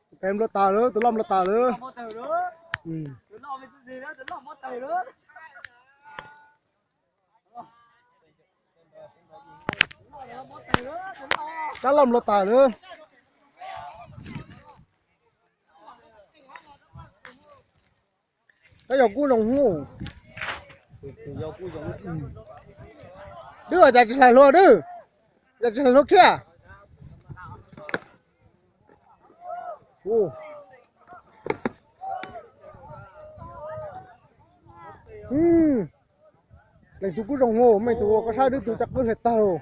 Tus pem npluav taws lawm, tus loj npluav taws lawm. Rab loj npluav taws lawm. Rab yau kub zoo hu. Dwb, cas tsis hlais hlua Dwb, cas tsis hlais hlua kiag. Leej twg kuj zoo hu, mej tus ua koj saib Dwb tus caj qwb hle tag lawm.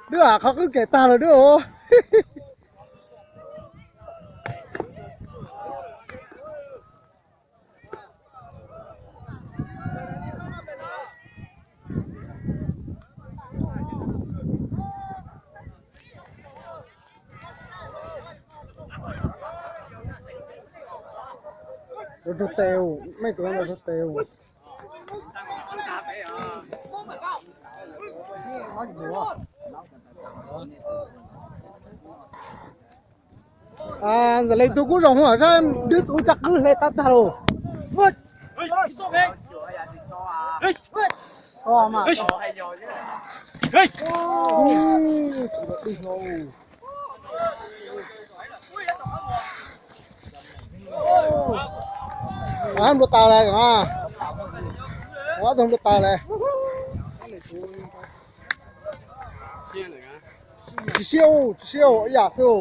Dwb, qhov qwb kem tag lawm Dwb os. Rau tes, mej tus rau tes. Ntxawm Leej tus kuj zoo hu, saib Dwb tus caj qwb hle tag tag lawm. Npluav taws lawm, npluav taws lawm. Tsis siab, tsis siab, ib yam xwb.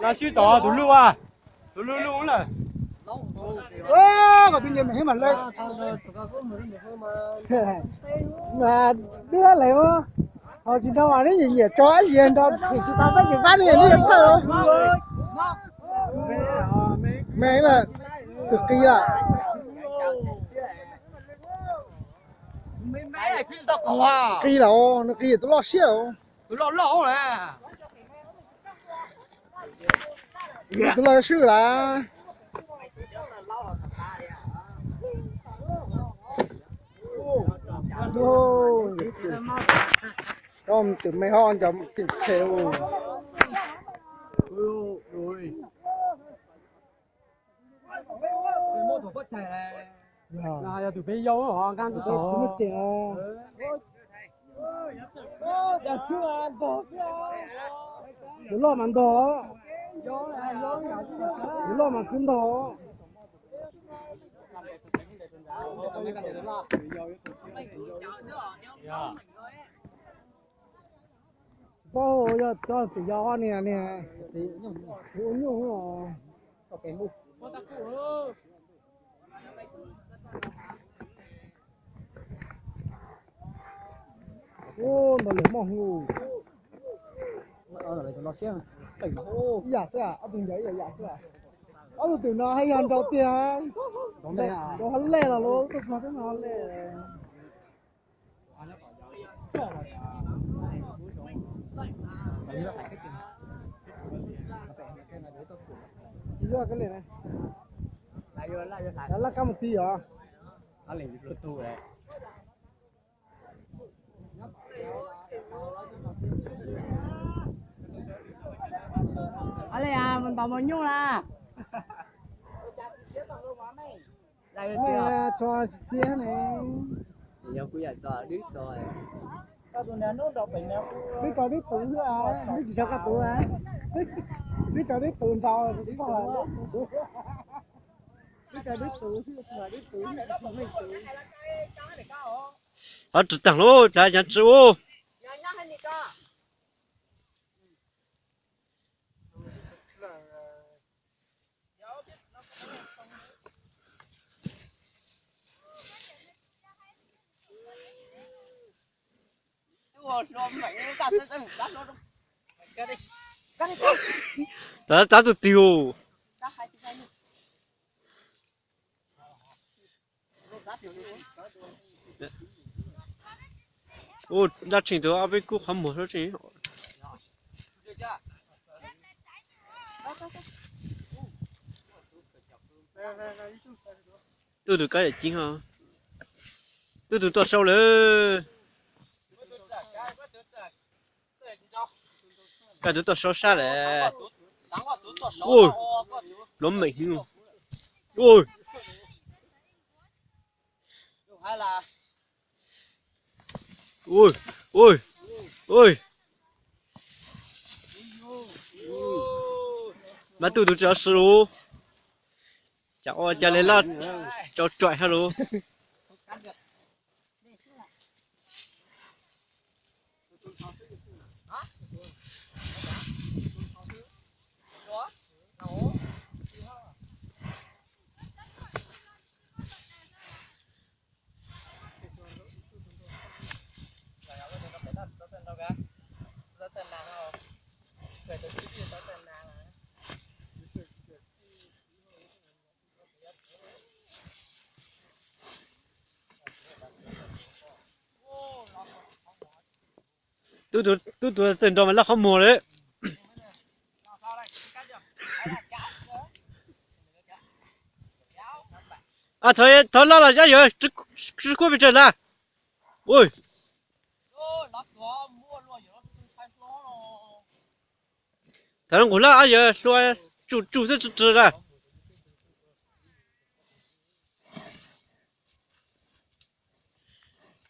Los sib tov tus luj, tus luj luj lawm. Kom tus nyias meem heev mas lawm. Mas dub lawm, ho tsis nrog mas neb nyiam nyiam tso ib yig nrog, tsis tau peb tsis pab neb nyiam txhawj. Meem lawm, twb qis lawm. Qis lawm, nws qis tus loj siab lawm. Tus loj swb lawm. Koj twm me ho nco keem qhe. Yog tus peb yau os, nqaj tus tod. Tus loj mas ntog, tus loj mas khwv ntog. Tsis paub yog cov twm yau niag niag, ua nyuj os. Ub, ntau lawm moj hu. Ib yam xwb, ob tug ncaws ib yam yam xwb. Ob tug twm no haj yog nrau tiag, nrau hab lej los lub tuaj txog twb nrau hab lej. Tsis yuav koj li na. Laj kab mus ti os. Os, li mus ntaus mos nyuj na. Tso tsis txiab ne. Twb tso twb tus xwb, twb tsis tso koj tus, twb tso twb tus nrau, twb tso twb tus xwb, twb tus. Qhov tsis tag lub dav nyav tsi ub. Tav, tav tus twg os? Ua dab tsi tus ob peb kub qhov muag sab tsees. Tuj tus kab yam ceeb ho. Tuj tus tuaj saub lawm. Koj tus tuaj saub sab lawm. Ua, lov meem heev. Ua, ua, ua, ua. Mas tuj tus tsis ua si lus. Cas ua cas li loj, tsau tsuaim hab lus. Tub tus txawg nrog mas laj qhov muag lawm. Thov laj los yab yawg tsi kuj pes tsawg laj. Ui, thov nqus laj yawg hlua tsuj tsuj xwb tsi tsi laj.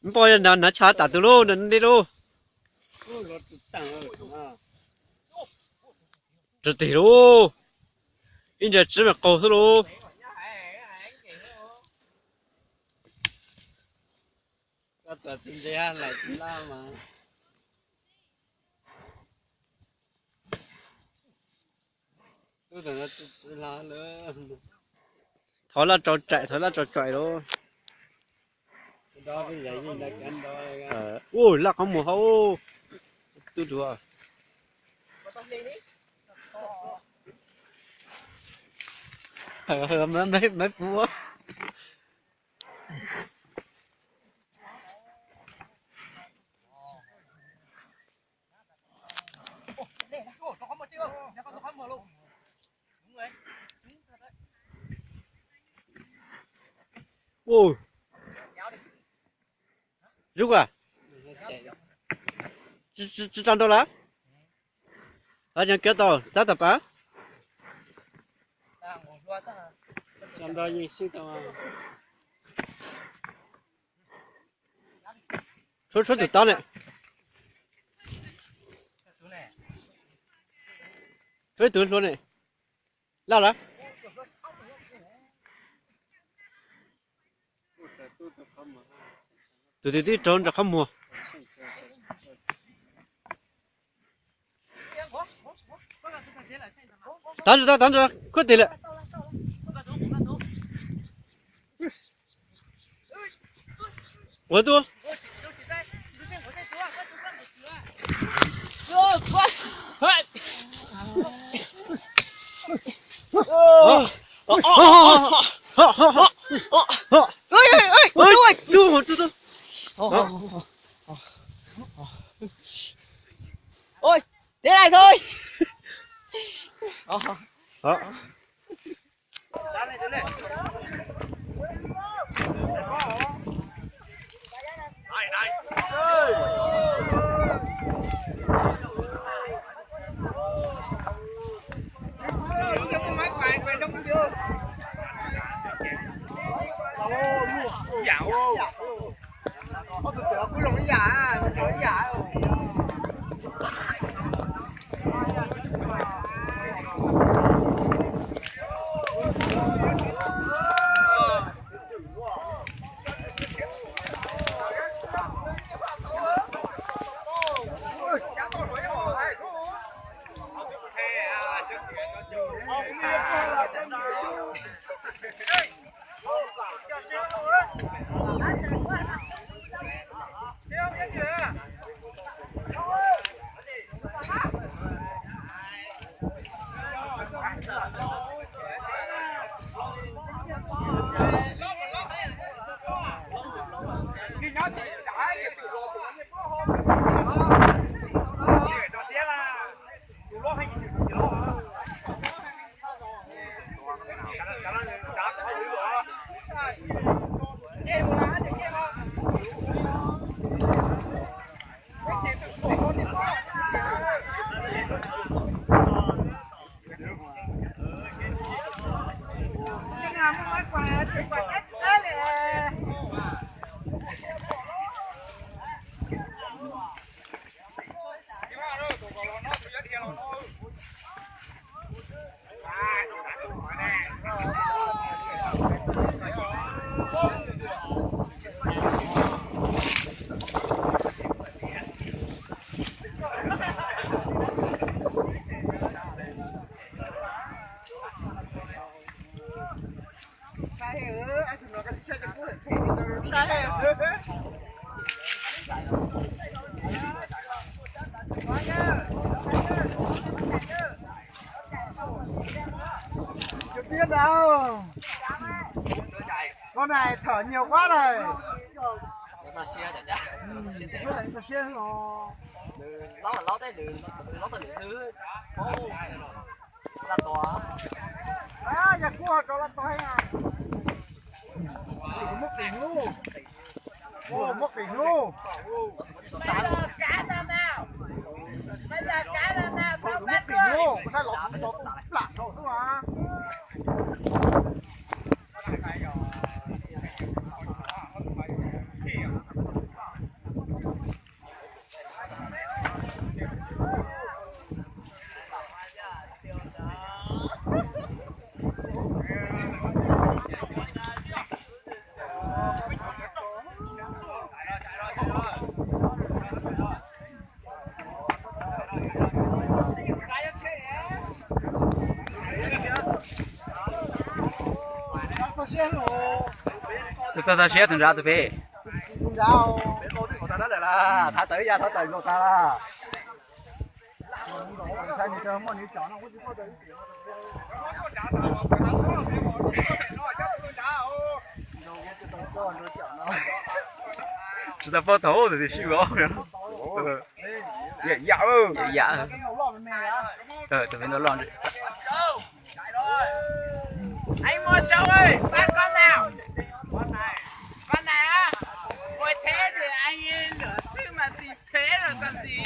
Npoj yog nav chav tas tus lauj, nab lauj. Tsi tig lauj, ib ntsais tsib mas qaug xwb lauj. Thov laj tso tsaim, thov laj tso tsaim lauj. Ua laj qhov muag hauv. Tub tus, maiv puv. Ua, zub a, tsi tso nrau lawm. Tov cov kiav tau tab tom pav. Tshuav, tshuav tus tob ne. Tshuav ib tug hlua ne. Laj lawm. Tus twg twb raug nram qhov muag. Tav ntsis, tav ntsis, kuj tig lawm. Ua tuaj. Ôi, thế này thôi. Nais thom nyuag quab lawm. Yog kuj rau laj tog, muab qis hlub, muab qis hlub. Muab qis hlub, kuv saib los kuv tos tus plam saum xwb mas. Tus tag tag siab tus nrad tus pem. Thab tawm ib yam thab tawm nkaus tag lawm. Tsis tau paub thaum ub tus twg sib ua. Yam yam, tus pem ntau loj. Anh mua trâu ơi, bắt con nào? Con này á, ôi thế thì anh lửa xíu mà xì thế rồi còn gì.